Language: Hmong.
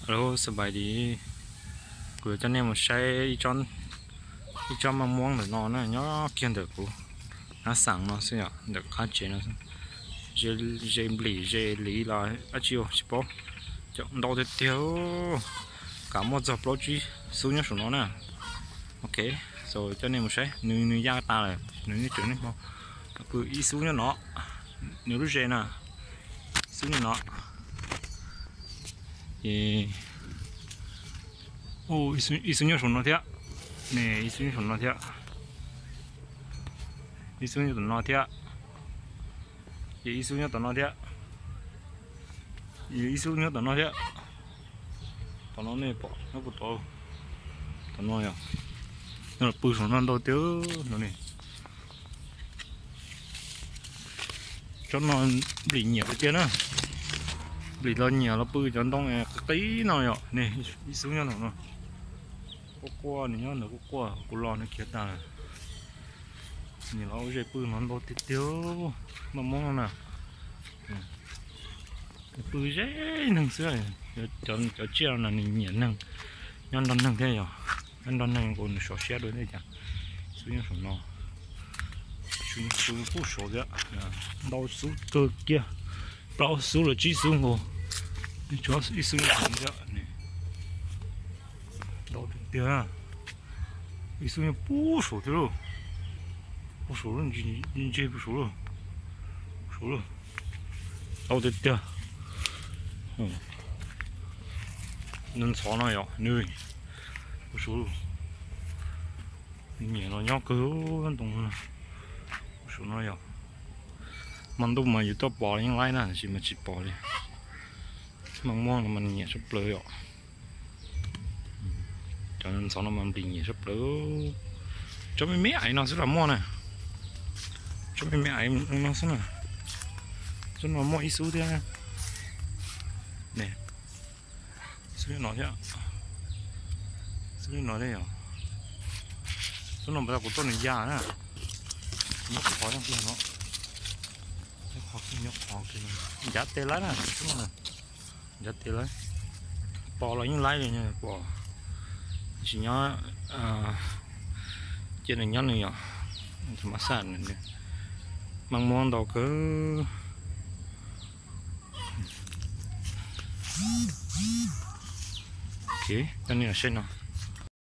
Hello, xab pais dis. Kuv yuav coj nej mus saib ib tsob maj muab ntawm no na, nyob kiag ntawm kuv hnav xeem no xwb yom, ntawm qab tsev no. Ze nplis ze liv los dab tsi tsis paub, cov ntau tiag tiag, kav muaj txog plaub tsib xub nyob saum no na. Ok, so coj nej mus saib, nws nws ya tas lawm, nws nej tseem nej hmo pw ib xub nyob no, nws lub ze na, xub nyob no. Ces ib xub nyob saum no thiab, ne ib xub nyob saum no thiab, ib xub nyob tom no thiab, ces ib xub nyob tom no thiab, ib xub nyob tom no thiab. Tom no nej pom nyob puag tod, tom no yog nyob los pw saum no ntau tiag no ne. Tsob no nplis nyiam tiag tiag na. Nplis los nyiam los pw cov ntoo qib no yom ne. Ib xub nyob no, quaj quaj nws nyob ntawd quaj quaj, kuv los nws khiav tas lawm. Nyiam los ua zej pw no ntau tiag tiag, maj muab no na. Pw ze neeg xwb, cov tsiaj no nws nyiam neeg, nyob nrog neeg thiab yog, nyob nrog neeg nkaus nws sov siab dua thiab cas. Xub nyob saum no, xub kuj saud thiab, ntau xub kawg kiag, plaub xub los tsib xub nkaus, ib xub nyob saud thiab. Ntau tiag tiag, ib xub nyob puag saud thiab lauj, puag saud lauj, ntseg puag saud lauj, saud lauj, ntau tiag tiag. Nws ntxhov no yom, nws puag saud lauj, nyiam los nyob kawg ntoo puag saud no yom. Hmo ntuj mas yus tuaj pom yeej laib na, tab sis mas tsis pom li. Maj muab no mas nws nyiam tshaj plaws yom. Cov ntxhov no mas nplis nyiam tshaj plaws. Tsob me me aiv no xwb los muaj na. Tsob me me aiv no xwb na. Tsob no muaj ib xub thiab. Ne, xub no thiab. Xub no thiab yom. Xub no puas tas kuv tuaj nws ya na. Nyob qhov no, nyob qhov, ncav tes lawm na, xub no. Ncav tes lawm, pom los yeej laib li pom. Tsis nyob, cia nws nyob nws yom, tus mab xaj nws, maj muab ntau kawg. Ok, coj nej los saib no.